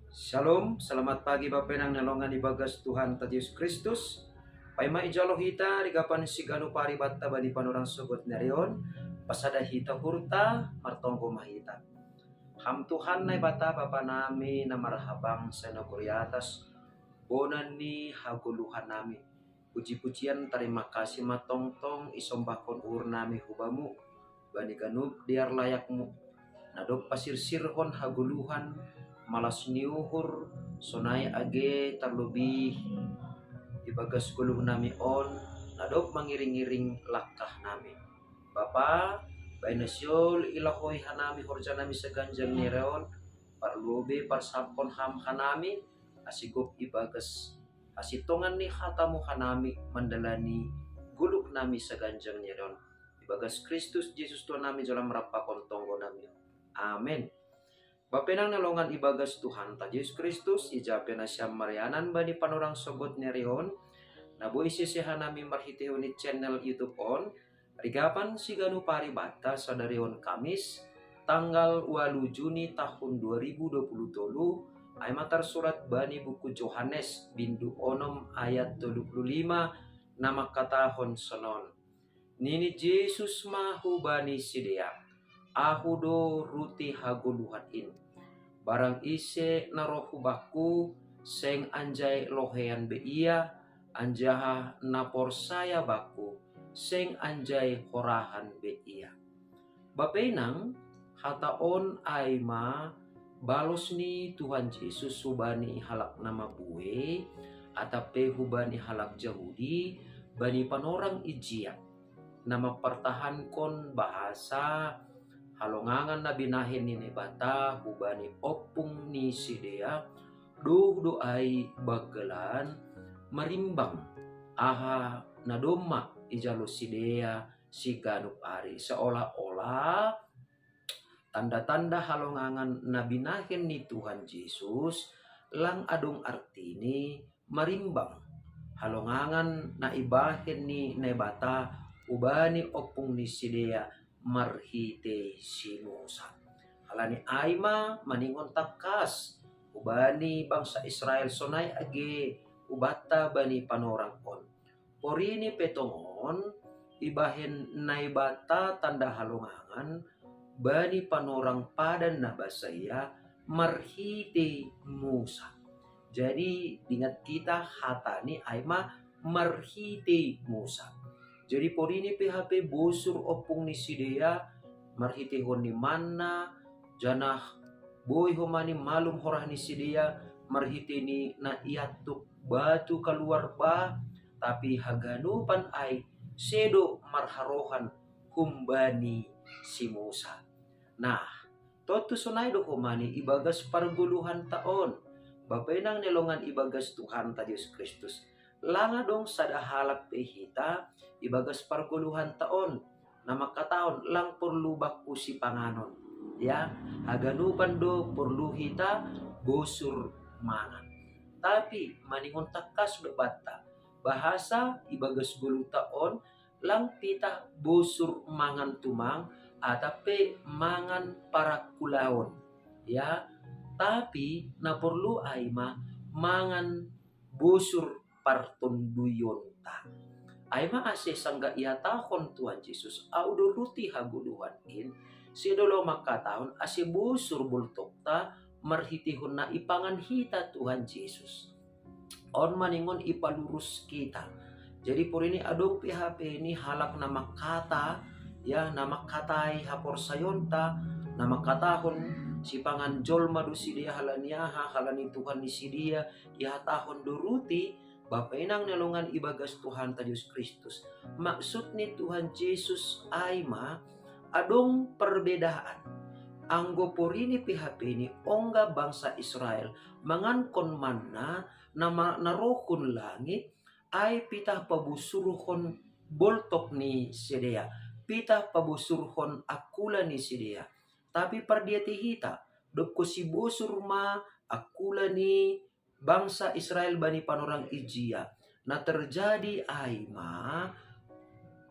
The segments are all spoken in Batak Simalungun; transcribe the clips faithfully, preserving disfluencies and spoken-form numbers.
Shalom, selamat pagi Bapenang nelongan ibagas Tuhan ta Yesus Kristus. Paima ijalo hita rigapan siganu paribatta bani panorang sogot nerion, pasada hita hurta, martonggo mahita. Ham Tuhan Naibata Bapa nami na marhabang senogoriatas, bonan ni hagoluhan nami. Puji-pujian tarima kasih matongtong isombahkon uhur nami hubamu, bani ganup diar layakmu, na dob pasirsirhon hagoluhan, malas ni uhur, sonai age tarlobih ibagas goluh nami on, na dob mangiring-iring langkah nami. Bapa, baina siol ilahoi hanami horja nami saganjang ni reon, parlobe parsapkon ham hanami, asigop ibagas hasintongan ni hatamu hanami mandalani goluh nami saganjang ni reon. Ibagas Kristus Yesus Tuhan nami jolam rampakon tonggo nami. Amen. Bapenang nelongan ibagas Tuhan ta Yesus Kristus, ijape nasiam marianan bani panorang sogot nerion, na boi sese hanami marhitehon ni channel YouTube on, rigapan siganu paribatta sadarion Kamis, tanggal walu Juni tahun dua ribu dua puluh tolu, ai ma tarsurat bani buku Johannes bindu onom ayat tolu puluh lima, na mangkatahon sonon. Nini Jesus ma hubani sidea, Ahu do ruti hagoluhan in. Barang ise na roh hubakku, seng anjai lohean be ia, anjaha na porsaya bakku, seng anjai horahan be ia. Bapenang, hata on ai ma balos ni Tuhan Jesus hubani halak na mabue, atap pe hubani halak Jahudi, bani panorang ijia, na mampartahankon bahasa halongangan na binahen ni Naibata hubani ompung ni sidea, doh do ai banggalan marimbang aha na domma ijalo sidea siganup ari, seolah-olah tanda-tanda halongangan na binahen ni Tuhan Jesus lang adong artini marimbang halongangan na ibahen ni Naibata hubani ompung ni sidea marhitei si Musa. Halani ai ma maningon tangkas hubani bangsa Israel sonai age hubanta bani panorang on. Porini pe tongon ibahen Naibata tanda halongangan bani panorang padan na basa ia marhitei Musa. Jadi ingat kita hatani ai ma marhitei Musa. Jadi porini pe hape bosur ompung ni sidea marhiteihon ni manna, janah boi homa ni malum horah ni sidea marhitei ni na iantuk batu kaluar ba, tapi haganupan ai sedo marharohan humbani si Musa. Nah, tontu sonai do homa ni ibagas pargoluhanta on, bapenang nelongan ibagas Tuhanta Jesus Kristus. Lang adong sada halak pe hita ibagas pargoluhanta on na mangkatahon lang porlu bakku sipanganon. Ya, haganupan do porlu hita bosur mangan. Tapi maningon tangkas do banta, bahasa ibagas goluhta on lang pitah bosur mangan tumang atap pe mangan parangkulaon. Ya, tapi na porlu ai ma mangan bosur partonduyonta. Ai ma ase sanggah ihatahon Tuhan Jesus, Ahu do ruti hagoluhan in, sedo lau mangkatahon ase bosur boltokta marhiteihon na ipangan hita Tuhan Jesus. On maningon ipalurus kita. Jadi porini adong pe hape ni halak na mangkata, ya, na mangkatai haporsayaonta, na mangkatahon sipangan jolma do sidea halani aha, halani Tuhan ni sidea, ihatahon do ruti, bapenang nelongan ibagas Tuhanta Jesus Kristus. Maksud ni Tuhan Jesus ai ma adong perbedaan. Anggo porini pe hape ni ongga bangsa Israel mangankon manna na, ma, na roh hun langit, ai pitah pabosurhon boltok ni sidea, pitah pabosurhon angkula ni sidea. Tapi pardiatei hita, dob sibosur ma angkula ni bangsa Israel bani panorang ijia, na terjadi ai ma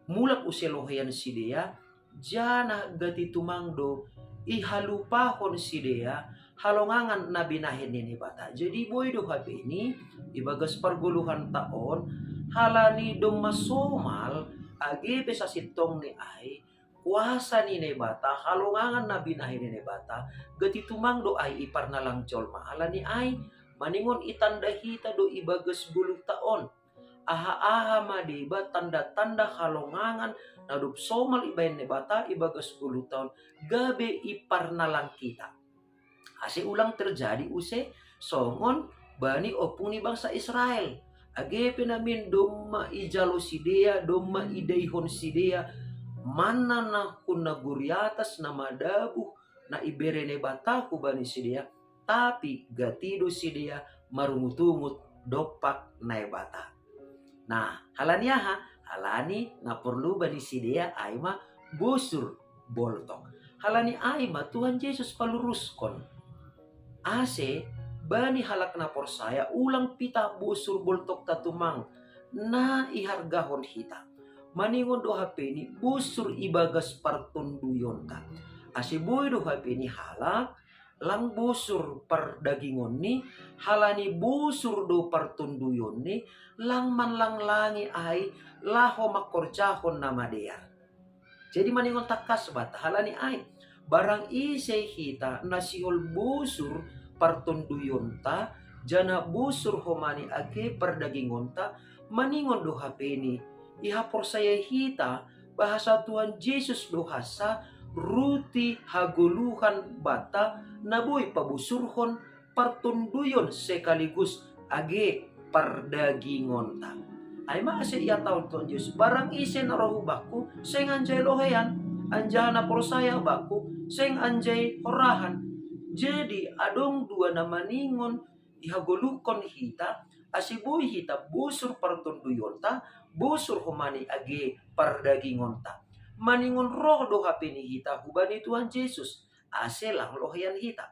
mulak use lohean sidea, janah gati tumang do ihalupahon sidea halongangan na binahen ni Naibata. Jadi boi do hape ni ibagas pargoluhan ta on, halani domma somal, age pe sasintong ni ai, kuasa ni Naibata, halongangan na binahen ni Naibata, gati tumang do ai i parnalang jolma. Halani ai, maningon itanda hita do ibagas goluh ta on. Aha-aha ma deba tanda-tanda halongangan na dob somal ibahen Naibata ibagas goluh ta on, gabe i parnalang hita. Ase ulang terjadi use songon bani ompung ni bangsa Israel. Age pe namin domma ijalo sidea, domma idaihon sidea, manna na hun nagori atas na madabuh na ibere Naibata hubani sidea, tapi gati do sidea marungut-ungut dompak Naibata. Nah, halani aha? Halani na porlu bani sidea ai ma bosur boltok. Halani ai ma Tuhan Jesus paluruskon. Ase bani halak na porsaya ulang pitah bosur boltok ta tumang na ihargahon hita. Maningon do hape ni bosur ibagas partonduyonta. Ase boi do hape ni halak lang bosur pardagingon ni, halani bosur do partonduyon ni, lang manlanglangi ai laho mangkorjahon na madear. Jadi maningon tangkas banta halani ai, barang ise hita na sihol bosur partonduyonta, janah bosur homani age pardagingonta, maningon do hape ni ihaporsayai hita bahasa Tuhan Jesus do hansa ruti hagoluhan banta na boi pabosurhon partonduyon sekaligus age pardagingonta. Ai ma ase ihatahon Tuhan Jesus, barang ise na roh hu bangku seng anjai lohean, anjaha na porsaya bangku seng anjai horahan. Jadi adong dua na maningon ihagoluhkon hita, ase boi hita bosur partonduyonta, bosur homani age pardagingonta. Maningon roh do hape ni hita hubani Tuhan Jesus, ase lang lohean hita.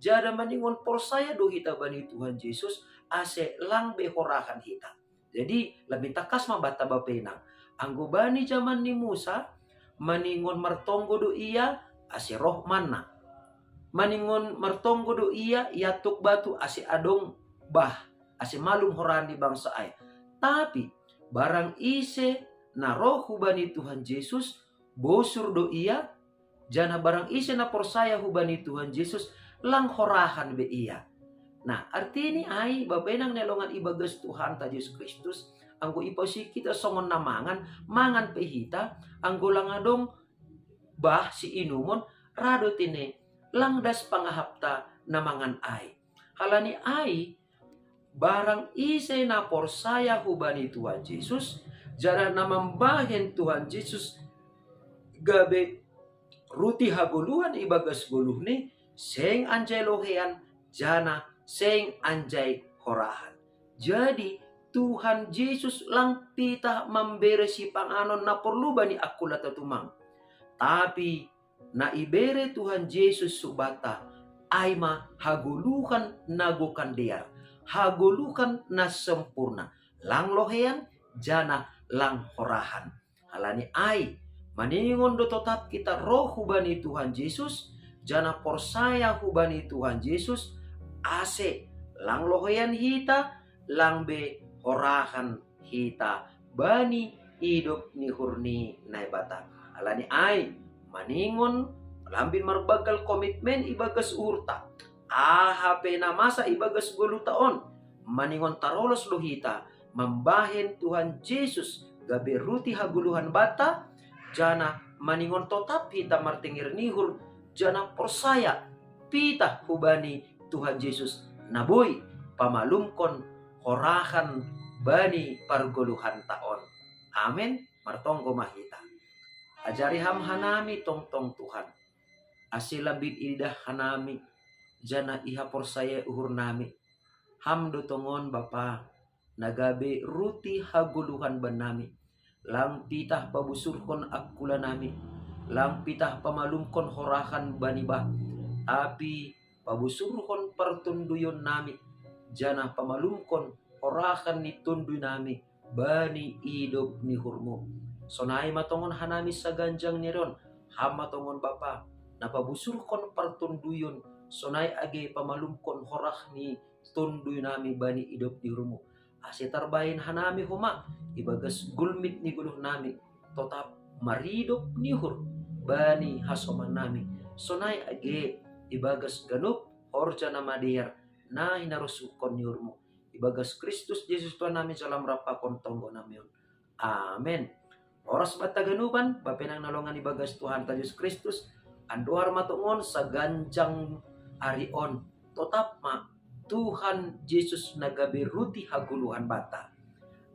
Janah maningon porsaya do hita bani Tuhan Jesus, ase lang be horahan hita. Jadi, lambin tangkas ma banta bapa inang. Anggo bani jaman ni Musa, maningon martonggo do ia, ase roh manna. Maningon martonggo do ia, iantuk batu ase adong bah, ase malum horahan ni bangsa ai. Tapi, barang ise na roh hubani Tuhan Jesus, bosur do ia, janah barang ise na porsaya hubani Tuhan Jesus, lang horahan be ia. Nah, artini ai, bapa inang na hinaholongan ibagas Tuhanta Jesus Kristus, anggo ipausik hita songon na mangan, mangan pe hita, anggo lang adong bah siinumon, ra do tene, lang das pangahapta na mangan ai. Halani ai, barang ise na porsaya hubani Tuhan Jesus, janah na mambahen Tuhan Jesus gabe ruti hagoluhan ibagas goluhni, seng anjai lohean, janah seng anjai horahan. Jadi, Tuhan Jesus lang pitah mambere sipanganon na porlu bani angkulanta tumang. Tapi na ibere Tuhan Jesus hubanta, ai ma hagoluhan na gokan dear, hagoluhan na sempurna, lang lohean, janah lang horahan. Halani ai, maningon do totap hita roh hubani Tuhan Jesus, janah porsaya hubani Tuhan Jesus, ase lang lohean hita, lang be horahan hita bani idop ni uhur ni Naibata. Halani ai, maningon lambin marbanggal komitmen ibagas uhurta, aha pe na masa ibagas goluhta on, maningon tarolos do hita mambahen Tuhan Jesus gabe ruti hagoluhan banta, janah maningon totap hita martenger ni uhur, janah porsaya pitah hubani Tuhan Jesus na boi pamalumkon horahan bani pargoluhanta on. Amen. Martonggo ma hita. Ajari Ham hanami tongtong Tuhan, ase lambin iidah hanami, janah ihaporsayai uhurnami. Ham do tongon Bapa, na gabe ruti hagoluhan bannami. Lang pitah pabosurhon angkulanami, lang pitah pamalumkon horahan bani bah, tapi pabosurhon partonduyonnami, janah pamalumkon horahan ni tondunami bani idop ni uhurmu. Sonai ma tongon hanami saganjang ni ari on, Ham ma tongon Bapa, na pabosurhon partonduyon sonai age pamalumkon horah ni tonduy nami bani idop ni uhurmu. Ase tarbahen hanami homa ibagas gulmit ni goluh nami, totap maridop ni uhur bani hasoman nami, sonai age ibagas ganup horja na madear na hinarosuhkon ni uhurmu. Ibagas Kristus Jesus Tuhan nami, jala marap pakon tonggo nami on. Amen. Horas banta ganupan, bapenang na longan ibagas Tuhanta Jesus Kristus, andohar ma tongon saganjang ari on, totap ma Tuhan Jesus na gabe ruti hagoluhan banta.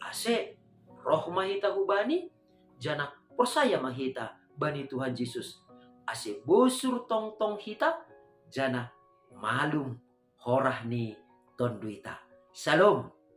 Ase roh ma hita hu Bani, janah porsaya ma hita bani Tuhan Jesus, ase bosur tongtong hita, janah malum horah ni tonduyta. Shalom.